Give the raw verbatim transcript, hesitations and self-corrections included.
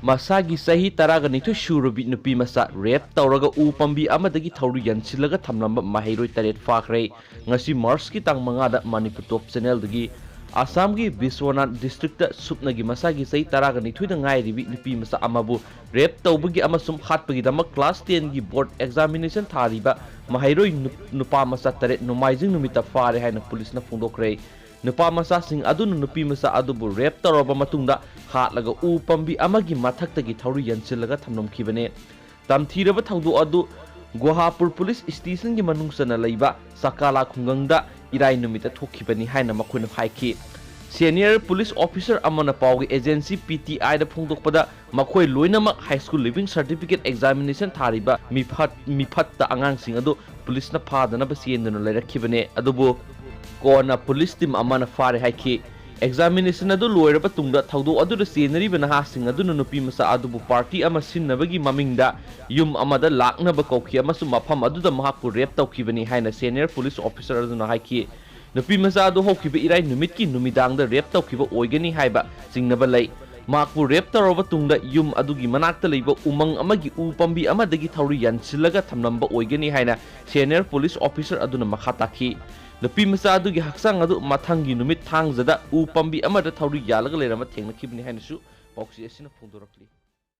ꯃꯁꯥꯒꯤ ꯆꯍꯤ ꯇꯔꯥꯒ ꯅꯤꯊꯣꯏ ꯁꯨꯔꯕꯤ ꯅꯨꯄꯤ ꯃꯆꯥ ꯔꯦꯞ ꯇꯧꯔꯒ ꯎ ꯄꯥꯝꯕꯤ ꯑꯃꯗꯒꯤ ꯊꯧꯔꯤ ꯌꯥꯟꯁꯤꯜꯂꯒ ꯊꯝꯂꯝꯕ ꯃꯍꯩꯔꯣꯏ ꯇꯔꯦꯠ ꯐꯥꯈ꯭ꯔꯦ꯫ ꯉꯁꯤ ꯃꯥꯔꯆꯀꯤ ꯇꯥꯡ ꯃꯉꯥꯗ ꯃꯅꯤꯄꯨꯔ ꯇꯣꯞ ꯆꯦꯅꯦꯜꯗꯒꯤ ꯑꯁꯥꯝꯒꯤ ꯕꯤꯁ꯭ꯋꯅꯥꯊ ꯗꯤꯁꯇ꯭ꯔꯤꯛꯇ ꯁꯨꯞꯅꯒꯤ ꯃꯁꯥꯒꯤ ꯆꯍꯤ ꯇꯔꯥꯒ ꯅꯤꯊꯣꯏꯗ ꯉꯥꯏꯔꯤꯕꯤ ꯅꯨꯄꯤ ꯃꯆꯥ ꯑꯃꯕꯨ ꯔꯦꯞ ꯇꯧꯕꯒꯤ ꯑꯃꯁꯨꯡ ꯍꯥꯠꯄꯒꯤꯗꯃꯛ ꯀ꯭ꯂꯥꯁ ꯇꯦꯟꯒꯤ ꯕꯣꯔꯗ ꯑꯦꯛꯖꯥꯃꯤꯅꯦꯁꯟ ꯊꯥꯔꯤꯕ ꯃꯍꯩꯔꯣꯏ ꯅꯨ-, ꯅꯨꯄꯥ ꯃꯆꯥ ꯇꯔꯦꯠ ꯅꯣꯡꯃꯥꯏꯖꯤꯡ ꯅꯨꯃꯤꯠꯇ ꯐꯥꯔꯦ ꯍꯥꯏꯅ ꯄꯨꯂꯤꯁꯅ ꯐꯣꯡꯗꯣꯛꯈ꯭ꯔꯦ꯫ ꯅꯨꯄꯥ ꯃꯆꯥꯁꯤꯡ ꯑꯗꯨꯅ ꯅꯨꯄꯤ ꯃꯆꯥ ꯑꯗꯨꯕꯨ ꯔꯦꯞ ꯇꯧꯔꯕ ꯃꯇꯨꯡꯗ ꯍꯥꯠꯂꯒ ꯎ ꯄꯥꯝꯕꯤ ꯑꯃꯒꯤ ꯃꯊꯛꯇꯒꯤ ꯊꯧꯔꯤ ꯌꯥꯟꯁꯤꯜꯂꯒ ꯊꯝꯂꯝꯈꯤꯕꯅꯦ꯫ ꯇꯝꯊꯤꯔꯕ ꯊꯧꯗꯣꯛ ꯑꯗꯨ ꯒꯨꯍꯥꯄꯨꯔ ꯄꯨꯂꯤꯁ ꯁ꯭ꯇꯦꯁꯟꯒꯤ ꯃꯅꯨꯡ ꯆꯟꯅ ꯂꯩꯕ ꯆꯀꯥꯂꯥ ꯈꯨꯡꯒꯪꯗ ꯏꯔꯥꯏ ꯅꯨꯃꯤꯠꯇ ꯊꯣꯛꯈꯤꯕꯅꯤ ꯍꯥꯏꯅ ꯃꯈꯣꯏꯅ ꯍꯥꯏꯈꯤ꯫ ꯁꯦꯅꯤꯌꯔ ꯄꯨꯂꯤꯁ ꯑꯣꯐꯤꯁꯔ ꯑꯃꯅ ꯄꯥꯎꯒꯤ ꯑꯦꯖꯦꯟꯁꯤ ꯄꯤ ꯇꯤ ꯑꯥꯏꯗ ꯐꯣꯡꯗꯣꯛꯄꯗ, ꯃꯈꯣꯏ ꯂꯣꯏꯅꯃꯛ high school leaving certificate examination ꯊꯥꯔꯤꯕ ꯃꯤꯐꯠ-, ꯃꯤꯐꯠꯇ ꯑꯉꯥꯡꯁꯤꯡ ꯑꯗꯨ ꯄꯨꯂꯤꯁꯅ ꯐꯥꯗꯅꯕ ꯆꯦꯟꯗꯨꯅ ꯂꯩꯔꯛꯈꯤꯕꯅꯦ꯫ ꯑꯗꯨꯕꯨ ꯀꯣꯟꯅ ꯄꯨꯂꯤꯁ ꯇꯤꯝ ꯑꯃꯅ ꯐꯥꯔꯦ ꯍꯥꯏꯈꯤ꯫ ꯑꯦꯛꯖꯥꯃꯤꯅꯦꯁꯟ ꯑꯗꯨ ꯂꯣꯏꯔꯕ ꯇꯨꯡꯗ ꯊꯧꯗꯣꯛ ꯑꯗꯨꯗ ꯆꯦꯟꯅꯔꯤꯕ ꯅꯍꯥꯁꯤꯡ ꯑꯗꯨꯅ ꯅꯨꯄꯤ ꯃꯆꯥ ꯑꯗꯨꯕꯨ ꯄꯥꯔꯇꯤ ꯑꯃ ꯁꯤꯟꯅꯕꯒꯤ ꯃꯃꯤꯡꯗ ꯌꯨꯝ ꯑꯃꯗ ꯂꯥꯛꯅꯕ ꯀꯧꯈꯤ ꯑꯃꯁꯨꯡ ꯃꯐꯝ ꯑꯗꯨꯗ ꯃꯍꯥꯛꯄꯨ ꯔꯦꯞ ꯇꯧꯈꯤꯕꯅꯤ ꯍꯥꯏꯅ ꯁꯦꯅꯤꯌꯔ ꯄꯨꯂꯤꯁ ꯑꯣꯐꯤꯁꯔ ꯑꯗꯨꯅ ꯍꯥꯏꯈꯤ꯫ ꯅꯨꯄꯤ ꯃꯆꯥ ꯑꯗꯨ ꯍꯧꯈꯤꯕ ꯏꯔꯥꯏ ꯅꯨꯃꯤꯠꯀꯤ ꯅꯨꯃꯤꯗꯥꯡꯗ ꯔꯦꯞ ꯇꯧꯈꯤꯕ ꯑꯣꯏꯒꯅꯤ ꯍꯥꯏꯕ ꯆꯤꯡꯅꯕ ꯂꯩ꯫ ꯃꯍꯥꯛꯄꯨ ꯔꯦꯞ ꯇꯧꯔꯕ ꯇꯨꯡꯗ ꯌꯨꯝ ꯑꯗꯨꯒꯤ ꯃꯅꯥꯛꯇ ꯂꯩꯕ ꯎꯃꯪ ꯑꯃꯒꯤ ꯎ ꯄꯥꯝꯕꯤ ꯑꯃꯗꯒꯤ ꯊꯧꯔꯤ ꯌꯥꯟꯁꯤꯜꯂꯒ ꯊꯝꯂꯝꯕ ꯑꯣꯏꯒꯅꯤ ꯍꯥꯏꯅ ꯁꯦꯅꯤꯌꯔ ꯄꯨꯂꯤꯁ ꯑꯣꯐꯤꯁꯔ ꯑꯗꯨꯅ ꯃꯈꯥ ꯇꯥꯈꯤ꯫ ꯅꯨꯄꯤ ꯃꯆꯥ ꯑꯗꯨꯒꯤ ꯍꯛꯆꯥꯡ ꯑꯗꯨ ꯃꯊꯪꯒꯤ ꯅꯨꯃꯤꯠ ꯊꯥꯡꯖꯗ ꯎ ꯄꯥꯝꯕꯤ ꯑꯃꯗ ꯊꯧꯔꯤ ꯌꯥꯜꯂꯒ ꯂꯩꯔꯝꯕ ꯊꯦꯡꯅꯈꯤꯕꯅꯤ ꯍꯥꯏꯅꯁꯨ ꯄꯥꯎꯆꯦ ꯑꯁꯤꯅ ꯐꯣꯡꯗꯣꯔꯛꯂꯤ꯫